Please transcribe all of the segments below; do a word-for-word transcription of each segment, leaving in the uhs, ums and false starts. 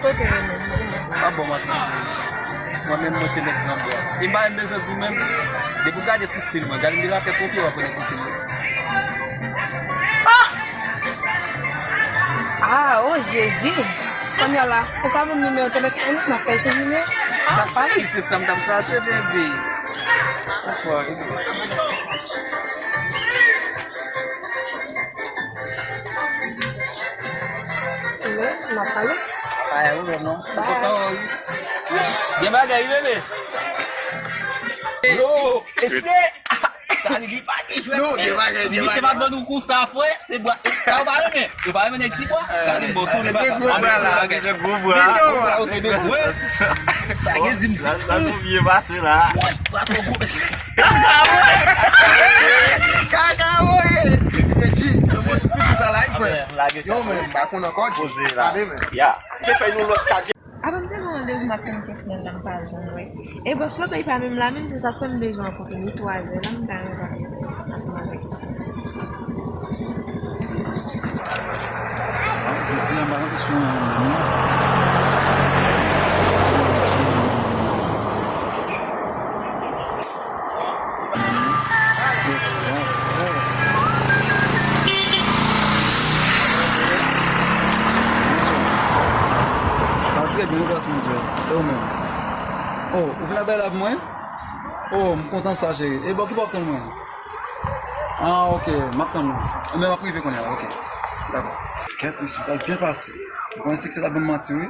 Kote yo menm? Pa bon manti. Mwen menm, mwen se nèg Granbwa. E m pa menm bezwen di w menm. Depi w gade sou stil mwen, gade m deja tèt yon pye, w ap konnen ki stil mwen. Ah! Ah, oh, Jezi! Kounye a la, ou ka ban m nimewo telefòn ou, m ap fè jwenn nimewo. Ah, m ap pale. Cheri, se sa m t ap chache, baby. Ou fò, wi. Wi, n ap pale. Pa gen pwoblèm, non. Mwen kontan wè w, wi. Gen bagay, wi, bebe. Yo, ese. Sa li, li pa gen jwèt. Non, gen bagay, gen bagay. Si misye pa t ban nou kou sa, frè, se bwa. Sa yo pa renmen. Yo pa renmen nèg ti bwa. Sa li bon sou li, papa. Gen gwo bwa la. Gen gwo bwa. Gwo bwa, yo te bezwen. Pa gen di m di. La, la, nou byen pase la. Woy, bwa twò gwo, mesye. Kaka, woy. Kaka, woy. Yo, men, m pa konn ankò, G. Poze la. Gade, men. Ya. Te fè nou lòt kat. Apa m te gen randevou m ap tann kesnèl la, m pa jwenn wè. E bòs la bay pa menm la menm, se sa k fè m bezwen rankontre li twazè la, m ta renmen pale ansanm avèk kesnèl. Jodi a m pa rantre sou yon moun non. Trè byen, gras Bondye. E ou menm? Oh, ou vin ap bay la pou mwen? Oh, m kontan sa, cheri. E bò ki bò w ap tann mwen? Ah, ok, m ap tann ou. Enben, m ap rive kounye a, ok. Dakò. Kèt, mesye, pral byen pase. M konnen se ki se t ap ban m manti, wi.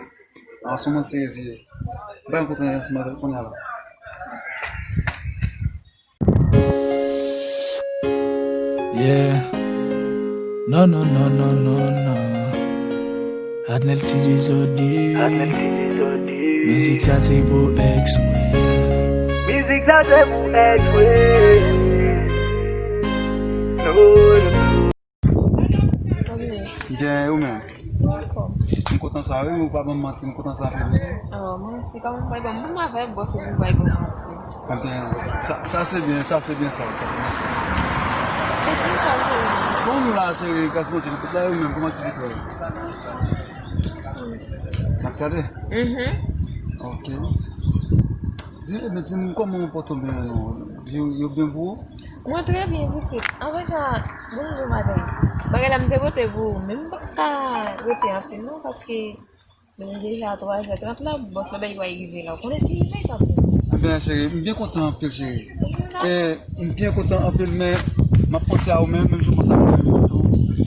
Ah, se yon moun serye li ye. Bay yon kout ren ansanm avè l kounye a la. Yeah. Non, non, non, non, non, non. Adnel T V Zodi. Adnel T V Zodi. Mizik sa se pou ex mwen. Mizik sa se pou ex mwen. Non, non, non. Byen, ou menm? Mwen anfòm. M kontan sa, wi, ou pa ban m manti, m kontan sa, bebe. Oh, mwen osi, kòman m bay ban m, m avè bòs ou, m bay ban m manti. Ebyen, sa, sa se byen, sa se byen, sa, sa se byen, sa. E ti Michel, kòman? Bon, nou la, cheri, gras Bondye, nou tout la, ou menm, kòman ti vitwa yo? N ap gade? Mhm. Ok. Di, ebyen, di m, kòman w pòte w byen, non? Yo, yo byen pou ou? Mwen trè byen, pitit. Anfen sa, bon, bon maten. Bagay la, m te pote pou ou, men m pa ka rete anpil, non, paske Menm deja twazè trant la, bòs la bay yo rive la. Ou konnen si rive, pa bon. Ebyen, cheri, m byen kontan anpil, cheri. E, m byen kontan anpil, men m ap panse a ou menm, menm jan m panse a ou menm tou.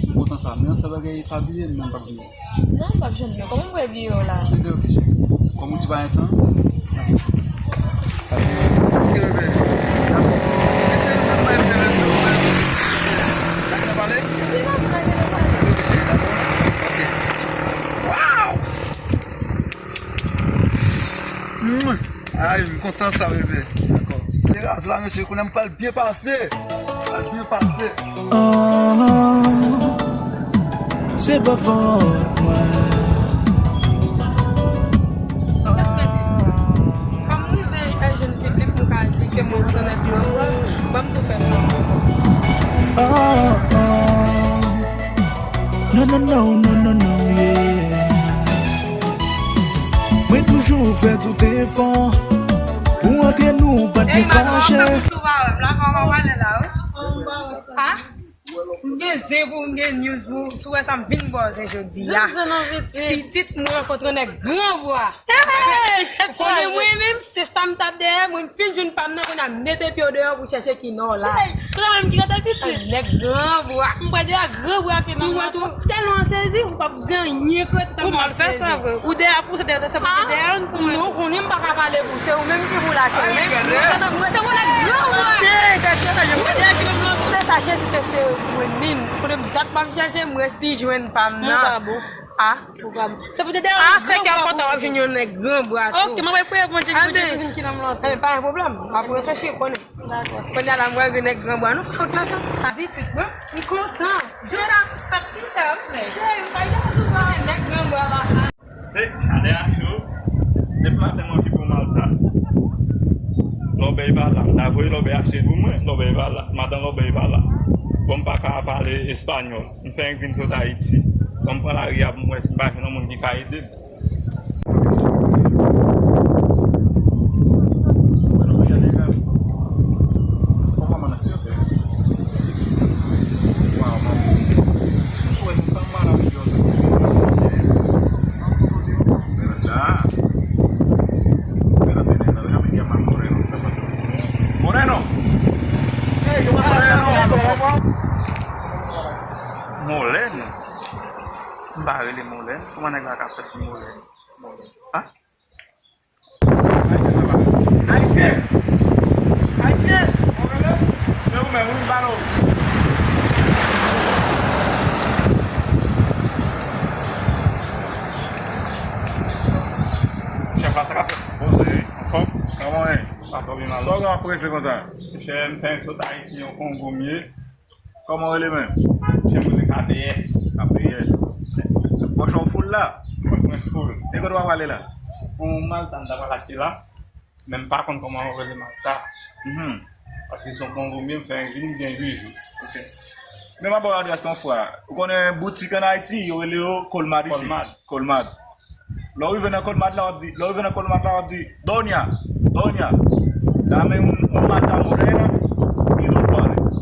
M kontan sa. Men yon sèl bagay, pa bliye m, non, m p ap bliye. Non, m p ap janm bliye w. Kòman m pral bliye w la? Ebyen, ok, cheri. Kòm ou di pa gen tan. Ok, bebe. Dakò. Ok, cheri, m ap pale. Ok, cheri, dakò. Ok. Wow! Mwah! Ay, m kontan sa, bebe. Dakò. Teras la, mesye, kounye a m pral byen pase. Pral byen pase. Oh, se pa fòt mwen. Kòm m rive jwenn Filipe, m ka di ke mwen se nèg yo, ban m tou fè sa. Oh, oh. Non, non, non, non, non, non, yeah. Mwen toujou fè tout efò pou antre nou pa t fache. Ah, m gen zen pou ou, m gen news pou ou. Si w wè sa, m vin ba w zen jodi a. Pitit, mwen rankontre nèg Granbwa. Konnen mwen menm, se sa m t ap dèyè, mwen m fin jwenn pa m nan, kounye a mete pye w deyò pou chèche ki nò la. Hey, se ou menm ki rete pitit. Nèg Granbwa. M prale a Granbwa ke nan moto. Si w wè tou, tèlman sezi, ou p ap gen anyen k rete tèlman sezi. Ou m ap fè sa vre. Ou dèyè pou se dèyè, se pou se dèyè, pou mwen. Non, ou konnen m pa ka pale pou se ou menm ki pou lache. Men, mwen se yon nèg Granbwa. Ou dèyè ki menm nan. Se sa, Jezi te se mwen menm. Kote m dat m ap chèche, m resi jwenn pa m nan. Mwen pa bon. Ah. Ou pa bon. Se pou te dèyè. Ah, fèk yo kontan w ap jwenn yon nèg Granbwa tou. Ok, mwen wè priyè Bondye ki pou di vin ki nan m lan tou. Eh, pa gen pwoblèm. M ap reflechi, konnen. Dakò. Kounye a la, m wè gen nèg Granbwa. Nou fè wout la sa. Sa pitit, non? M kontan. Jodi a, fèt ki fè, wi, frè. Cheri, m pa janm di w gen nèg Granbwa la. Se chalè a cho. Depi maten, m anvi pou Malta. Lòbèy pa la. M ta voye Lòbèy achte l pou mwen. Lòbèy pa la. Madan Lòbèy pa la. Bon, m pa ka pale espanyòl. M fenk vin sot Ayiti. Kòm m pran lari a pou m wè si m pa jwenn yon moun ki ka ede m. M pa rele Molèn. Kòman nèg la ka fè di Molèn? Molèn. Ha? Ayisyen sa va. Ayisyen! Ayisyen! Se ou menm, wi, m pale w. Chèf la, sa k ap fèt? Poze, anfòm? Kòman w ye? Pa twò byen, mal. Sa w gen w ap prese konsa? Chè, m fèk sot Ayiti, yon Kongo m ye. Kòman w rele menm? Chè, m rele K P S. K P S. Pòch ou foul la? Pòch mwen foul. E kote w ap prale la? Yon Malta m ta pral achte la. Men m pa konn kòman yo rele Malta. Mhm. Paske se yon Kongo m ye, m fè vin byen viv. Ok. Men m ap ba w adrès yon fwa. Ou konnen boutik ann Ayiti, yo rele yo Colmad isi. Colmad. Colmad. Lè w rive nan Colmad la, w ap di, lè w rive nan Colmad la, w ap di, Doña, Doña, dame un, un malta morena y dos panes.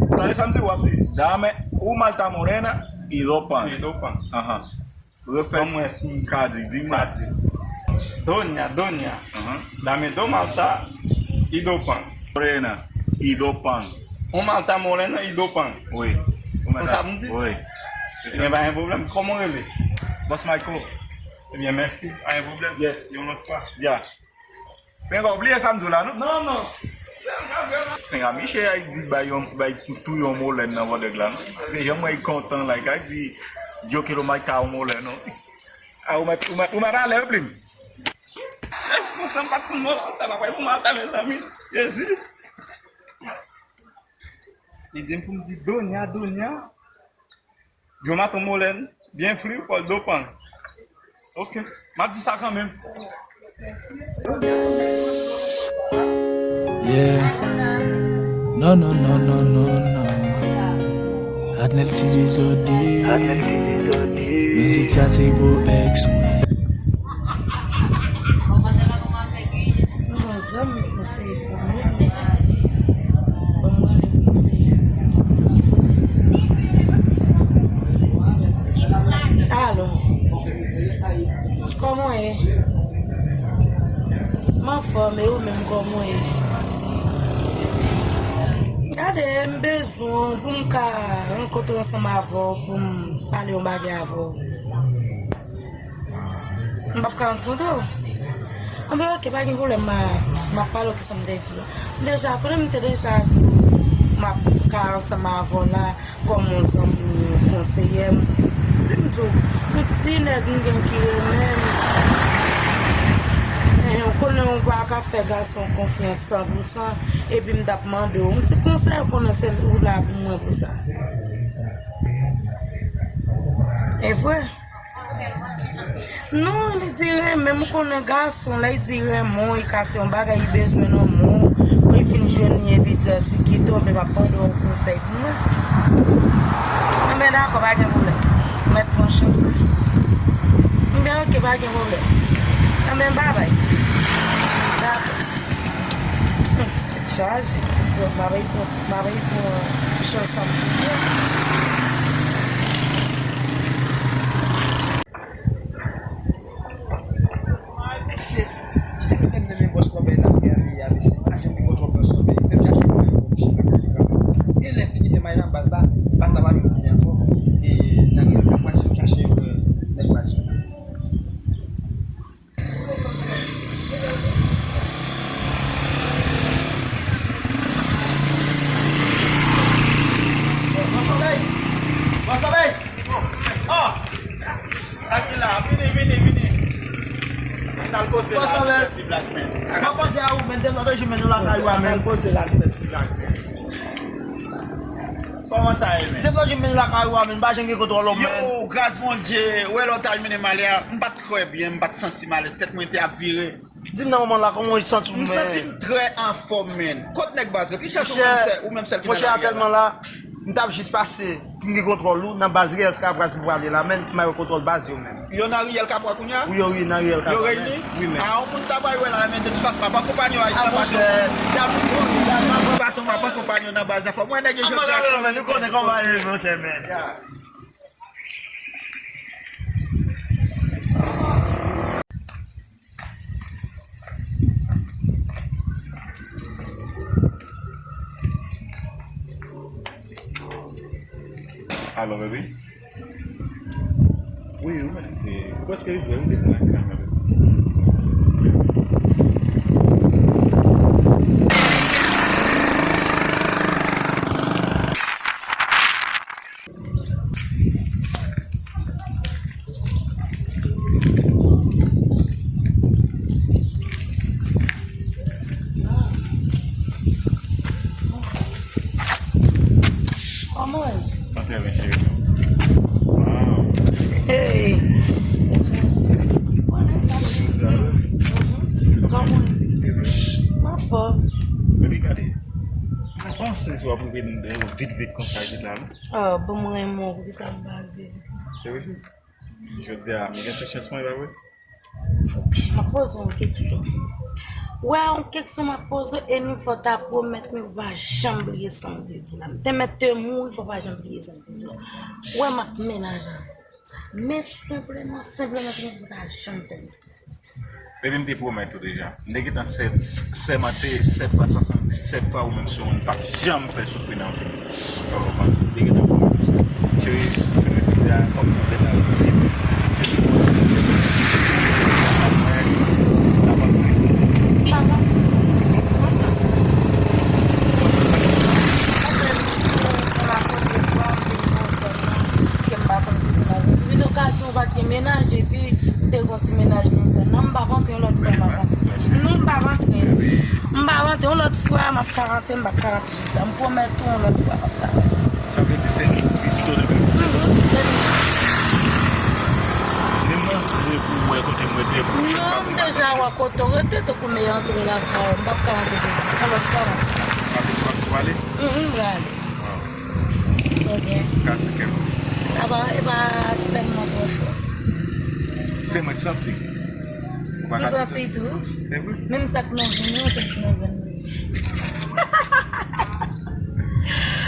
Ou tande sa m di, w ap di, dame un malta morena y dos panes. Y dos panes. Ahan. Refè. Ban m wè si m ka di, di m. Ka di. Doña, doña. Ahan. Dame dos malta y dos pan. Morena y dos pan. Un malta morena y dos pan. Wi. Konsa pou m di? Wi. Se sa. Ebyen, pa gen pwoblèm. Kòman w rele? Bòs Michael. Ebyen, mèsi. Pa gen pwoblèm. Yes. Yon lòt fwa. Ya. Penga, w bliye sa m di w la, non? Non, non. Penga, Michel a di bay yon, bay tou yon Molèn nan vòdèg la, non? Se jan mwen kontan la, a di, yo quiero matar un Molèn, non? A, ou mèt, ou mèt, ou mèt ale, wi, plim. Chèf, kontan m pa t konn Molèn, sa pa pral pou Malta, mezanmi. Jezi. Li di m pou m di Doña, Doña. Yo maton Molèn, byen fri, Pòl Dopan. Ok, m ap di sa kanmenm. Yeah. Non, non, non, non, non, non. Adnel T V Zodi. Mizik sa se pou ex mwen. Yon zanmi konseye pou mwen. Ban mwen li pou mwen. Alo. Kòman w ye? M anfòm, e ou menm, kòman w ye? Gade, m bezwen w pou m ka rankontre ansanm avè w pou m pale yon bagay avè w. M p ap ka rankontre w. Anben, ok, pa gen pwoblèm, m a, m ap pale w kisa m te di w. M deja konnen, m te deja di w m ap ka ansanm avè w la kòm yon zanmi konseye m. Si m di w, yon ti nèg m gen ki renmen m. Enhen, w konnen w pa ka fè gason konfyans san pou san, epi m t ap mande w yon ti konsèy, w konnen se ou la pou mwen pou sa. E vre? Non, li di renmen m, ou konnen gason, lè li di renmen w, li ka se yon bagay li bezwen nan men w, pou li fin jwenn li, epi di w se kite w, men m ap mande w yon konsèy pou mwen. Anben, dakò, pa gen pwoblèm. Mèt pran chans la. Anben, ok, pa gen pwoblèm. Anben, babay. Dakò. Tèt chaje, ti pwòp, m ap pran, m ap pran chans la pou byen. Mesye, depi lè m nan men bòs Kòbèy la, m gade a, mesye, m pa janm gen kontwòl bòs Kòbèy. Fè m chache kòbèy pou misye pa gade kanmenm. E lè fini fè may nan baz la, baz la pa vin konnen ankò. E nan reyèl kapwasyon m chache, euh, nèg baz yo. Bòs Kòbèy! Bòs Kòbèy! Oh! Akila, vini, vini, vini. Al poze la, ti black man. Mwen panse a ou, men, depi lòt jou, men, nou lakay ou a, men. Al poze la, ti black man. Kòman sa ye, men? Depi lòt jou, men, nou lakay ou a, men, pa janm gen kontwòl, men. Yo, gras Bondye, wè lòt al mennen m ale a, m pa t trè byen, m pa t santi m alèz, tèt mwen te ap vire. Di m nan moman la, kòman w santi w, men? M santi m trè anfòm, men. Kot nèg baz yo? Ki chèche ou menm sèl, ou menm sèl ki nan lari a la? Monchè, aktyèlman la, m t ap jis pase pou m gen kontwòl ou nan baz reyèl Skavras pou prale la, men m a yo kontwòl baz yo menm. Yo nan riyèl Kapwa kounye a? Wi, yo wi, nan riyèl Kapwa. Yo reyini? Wi, men. A, yon moun ta bay wè la, men de tout fason, m ap akonpanye w a, a, monchè, de tout fason, m ap akonpanye w nan baz la. Fò m wè nèg yo jodi a. Men, nou konnen kòman yo ye, monchè, men. Alo, baby. Wi, ou mèt rive. Ou prèske rive, wi, depi nan kanal. Kòman w ye? Mwen trè byen, cheri. Wow. Hey. Kòman w ye? Anfòm. Epi gade, mwen panse si w ap rive vit vit konsa isit la, non? Ah, bon, mwen renmen w, poukisa m pa rive? Se vre? Jodi a, m gen tout chans mwen, e pa vre? M ap poze w yon keksyon. Wè, yon keksyon m ap poze w, e nou fò w ta pwomèt mwen ou pa janm bliye sa m te di w la. M te mèt te mouri, fò w pa janm bliye sa m te di w la. Wè, m ap menaj avè w. Men senpleman, senpleman, senpleman, ou pa janm fè m soufri. Epi m te pwomèt ou deja. M te gentan sè-, sèmante sèt fwa swasanndisèt fwa ou menm si yon moun p ap janm fè soufri nan vi m. Oh, man, m te gentan pwomèt ou sa. Cheri, jounen jodi a, kòm nou te nan Ayiti, se te konsa. N ap mwen, n ap antre. Papa, papa. Ke m pa konn kote m al. Si pito w ka di w pa t gen mennaj, epi m te gon ti mennaj nan sèn nan, m p ap antre yon lòt fwa, m ap antre. Non, m p ap antre. M p ap antre yon lòt fwa, m ap ka antre, m p ap ka antre jodi a. M pwomèt ou yon lòt fwa, m ap ka antre. Sa vle di se vizite w depi m vizite w. Mhm, depi. Men m antre pou w wè kote m rete pou chèk pa pou m pa. Non, m deja wè kote w rete, tankou m antre lakay ou, m p ap ka antre jodi a. Yon lòt fwa, m ap ka antre. Sa vle di w ap tou ale? Mhm, m prale. Trè byen. Kase kè m. Sa va, e pa sèlman twò fò. Se mwen k santi. Ou pa ka santi tou. Se vre? Menm sa k nan venn mwen, se k nan venn mwen.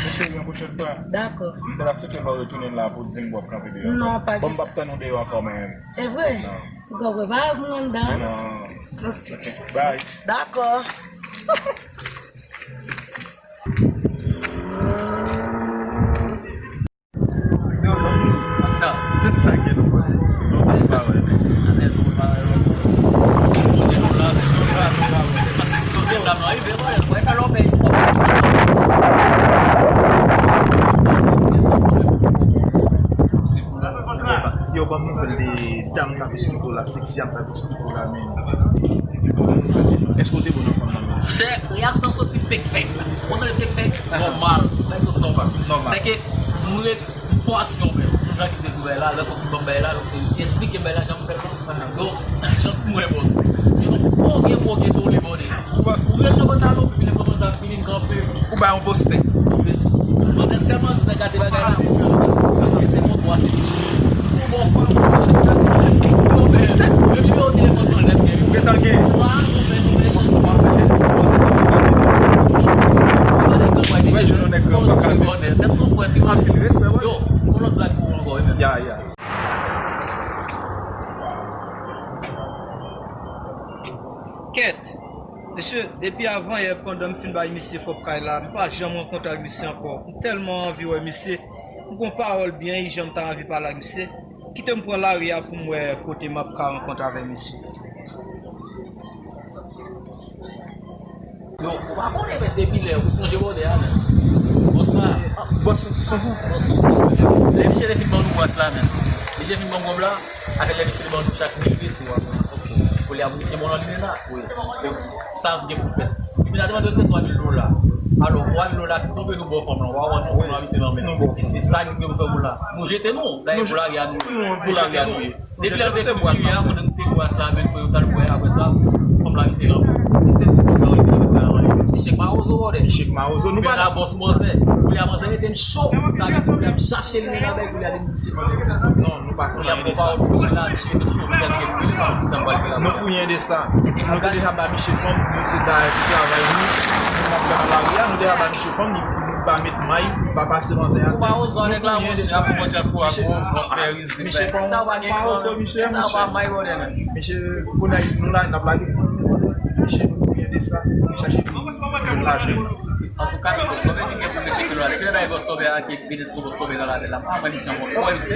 Mesye, yon pwochèn fwa. Dakò. M ta swete lè w retounen la pou w di m w ap kanpe deyò. Non, pa gen sa. Bon, m p ap tann ou deyò ankò, men. E vre? Non. Ou konprann pa moun anndan? Non. Ok. Ok. Bye. Dakò. Yo, di m sa gen nou. Lontan nou pa wè. Yo, ban m nouvèl de dam k ap esplike w la, seksi a k ap esplike w la, men. Èske w te bon nan fanm nan, men? Chè, reyaksyon soti fèk fèk la. Ou konn lè fèk fèk? Nòmal. Sa se nòmal. Nòmal. Se ke nou ret, nou fè aksyon menm. Nou jan ki te di w la, lè konfli ban bay la, nou fè esplike bay la jan pou fè l. Donk, chans pou mwen, bòs. Yo, bon, gen bon, gen tole, bòdè. Ou rele nan pantalon, epi lè kòmanse ap fini, m kanpe. Ou bay yon postè. Pandan sèlman nou sa gade bagay la, ou panse. Gade, se yon twa, se yon chi. Ou bon, fwa, ou chèche gade. Yo, men, yo, nimewo telefòn manzè m gen. Ou gentan gen. Twa, nou fè, nou fè echanj. Ou panse ke ti manzè te di gade. Se pa de kanpay de. Wè, jwenn yon nèg gran bòs, bòdè. Tèt nou fwèt, wi. Anpil respè, wè. Yo, yon lòt blag pou ou ankò, wi, men. Ya, ya. Kèt! Mesye, depi avanyè, pandan m fin bay misye kòb kay la, m pa janm rankontre ak misye ankò. M tèlman anvi wè misye. M gon pawòl byen ijan m ta anvi pale ak misye. Kite m pran lari a pou m wè kote m ap ka rankontre avèk misye. Yo, ou pa konnen, men depi lè, ou sonje bòdè a, men. Bòs la. Bòs, sonje. Bòs, sonje. Lè misye te fin ban nou bòs la, men. Misye fin ban kòb la, avè lè misye te ban nou chak mil peso a, men. Kounye a, misye bon nan limena. Wi. Donk, sa gen pou fèt. Limena te mande se twa mil dola. Alò, twa mil dola ki tonbe nou bò fanm lan. Wa, wa, nou fanm lan, misye nan men. E se sa ki gen pou fè pou la. Nou jete nou. Dayè, pou lari a nou ye. Nou, pou lari a nou ye. Depi lè nou te fin bwè a, pandan nou te bwè a, men pou yo t al bwè, apre sa, fanm la vise nan men. E se ti konsa, wi, nou te mete nan men. Echèk mawozo, bòdè. Echèk mawozo, nou pa la bòs manzè. Kounye a manzè mete m cho. Sa vle di, kounye a m chache li nan labèy, kounye a li misye manzè di. Non, nou pa konnen anyen de sa. Kounye a m pa wè pou la, misye mete m cho, misye ap gen pwoblèm, sa m pral fè la. Nou konnen anyen de sa. Nou te deja ba misye fanm, nou se ta, se travay nou. Nou ap fè nan lari a, nou deja ba misye fanm, li, li pa met may, li pa pase manzè a. Ou pa ozò nèg la, monchè, ap pran dyaspora pou vant mèrize. Misye pa yon mawozo, misye, misye. Misye, kounye a nou la, n ap lage pou nou. Misye, nou konnen de sa, nou chache pou nou jwenn lajan. Antouka, Gòs Tòbè ki gen pou mesye ki la. Depi lè bagay Gòs Tòbè a, ki biznis pou Gòs Tòbè nan lavil la. Ah, mwen misye ankò. Ou wè misye?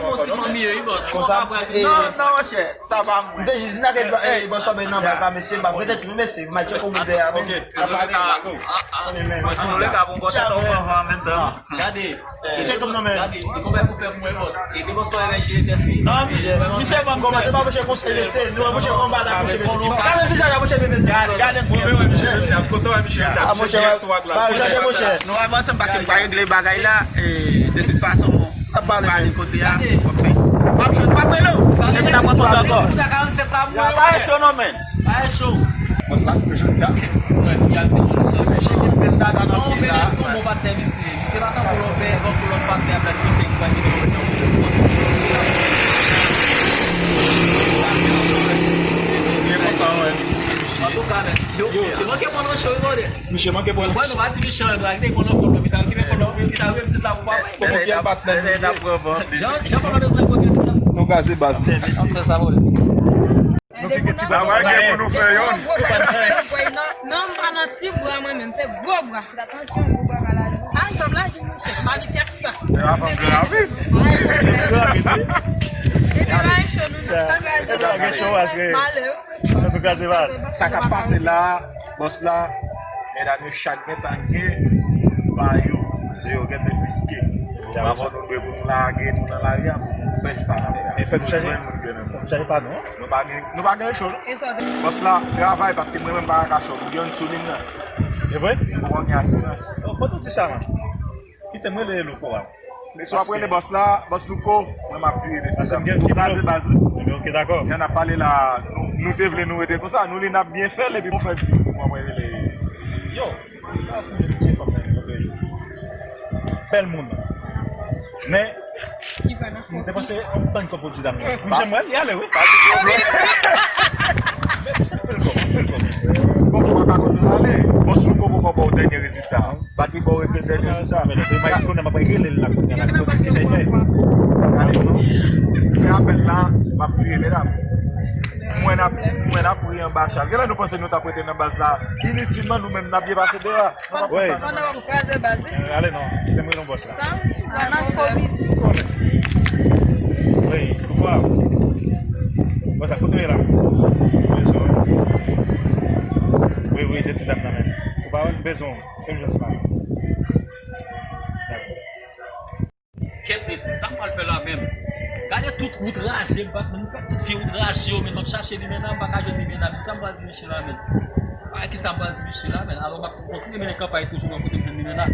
bon ti fanmi yo, wi, bòs. Konsa, non, non, monchè, sa pa mwen. M te jis vin ak bòs la, men nan baz la, mesye, m pa prete tou, mesye, m a tcheke w dèyè, men. An tou ka, an tou ka, bon, kontan w anvan an menm tan. Gade, gade, e konbyen pou fè pou mwen, bòs? E de bòs pa wè jere tèt li. Non, misye, misye, bon, kòmanse pa mouche konsa, mesye. Nou mouche konba la, mouche, mesye. Gade vizaj la, mouche, mesye. Gade, gade, mwen, mwen, mwen, mouche, mouche. Kote wè, mouche, mouche. Ah, mouche, mouche. Nou avanse, paske m pa regle bagay la, e, de tout fason, Pale kote a. Gade. W ap fè. W ap jwenn, w ap rele w. Epi n ap rankontre ankò. Sa karannsenk la, mwen. Pa e cho non, men. Pa e cho. Bòs la, jodi a. Mwen, fi a di mwen chanje. Misye gen bèl dada nan peyi la. Non, men se yon bon patnè, misye. Misye pa tankou lòt, tankou lòt patnè avèk kote ki pa gen yon. Byen kontan wè misye. Antouka, men, yo, misye manke pran nan cho, wi, brother. Misye manke pran nan cho. Mwen, nou pa di misye anyen, nou ak te pran nan fon lopital, ki nan fon lopital, wi, pitit la pou papa. Bon, fè patnè. Jan, jan fò mwen bezwen kote pou la. Nou kraze baz. Ap fè sa, brother. Nou gen ti bra. Travay gen pou nou fè youn. Non, m pa nan ti bra mwen menm, se gwo bra. Ay, fanm la, jim mouche. M abitye ak sa. Se la fanm de la vi. Ay, fanm de la vi. Depi la, e cho, nou nan kraze. Kraze cho, kraze. Malè. Sa k ap pase la, bòs la, medam yo chak gentan gen pa yo. Je yo gentan fiske. Avan nou dwe pou nou lage nou nan lari a pou nou fè sa n ap fè a. E fè nou chanje, fè nou chanje pa nou. Nou pa gen, nou pa gen cho non. Bòs la, travay paske mwen menm pa nan kachòt, m gen youn sou liy nan. E vre? M poko gen asirans. Fò nou di sa, man. Kite m rele Louko a. Men si w ap rele bòs la, bòs Louko, mwen m ap vire desann. Paske m gen ki kraze baz wi. Ebyen, ok, dakò. Jan n ap pale la, nou, nou te vle nou rete konsa, nou li n ap byen fè l, epi pou fè di, mwen mwen rele. Yo, pa fè yon ti fanm nan kote. Bèl moun. Men, m te panse, m tann kòb pou ti dam nan. Misye m wè l, li ale, wi. Men, misye, pè l kòb, pè l kòb. Bon, mwen pa konn ale. Bòs Louko poko ba w dènye rezilta. Bat li bò rezèv dènye jou sa. Men kounye a m ap rele l la kounye a la. Kote ki sa l fè? Gade, fè apèl la, m ap vire medam. Mwen ap, mwen ap pri anba chal. Genlè nou panse nou t ap rete nan baz la initilman, nou menm n ap byen pase deyò. Wi. Pandan w ap kraze baz wi. Ale non, kite m rele yon bòs la. Sa, ann fè biznis. Wi, poukwa? Bòs la, kote w ye la? Bezwen. Wi, wi, de ti dam nan men. Ou pa wè m bezwen w. Fè m jan sa. Dakò. Kèt mesye, sa m pral fè la menm? Gade tout wout raje m pa, m fè tout vye wout raje yo, men m ap chache Limena, m pa ka jwenn Limena, men sa m pral di mesye la menm? A, kisa m pral di mesye la menm? Alò m ap kontinye mennen kanpay toujou nan kote m jwenn Limena.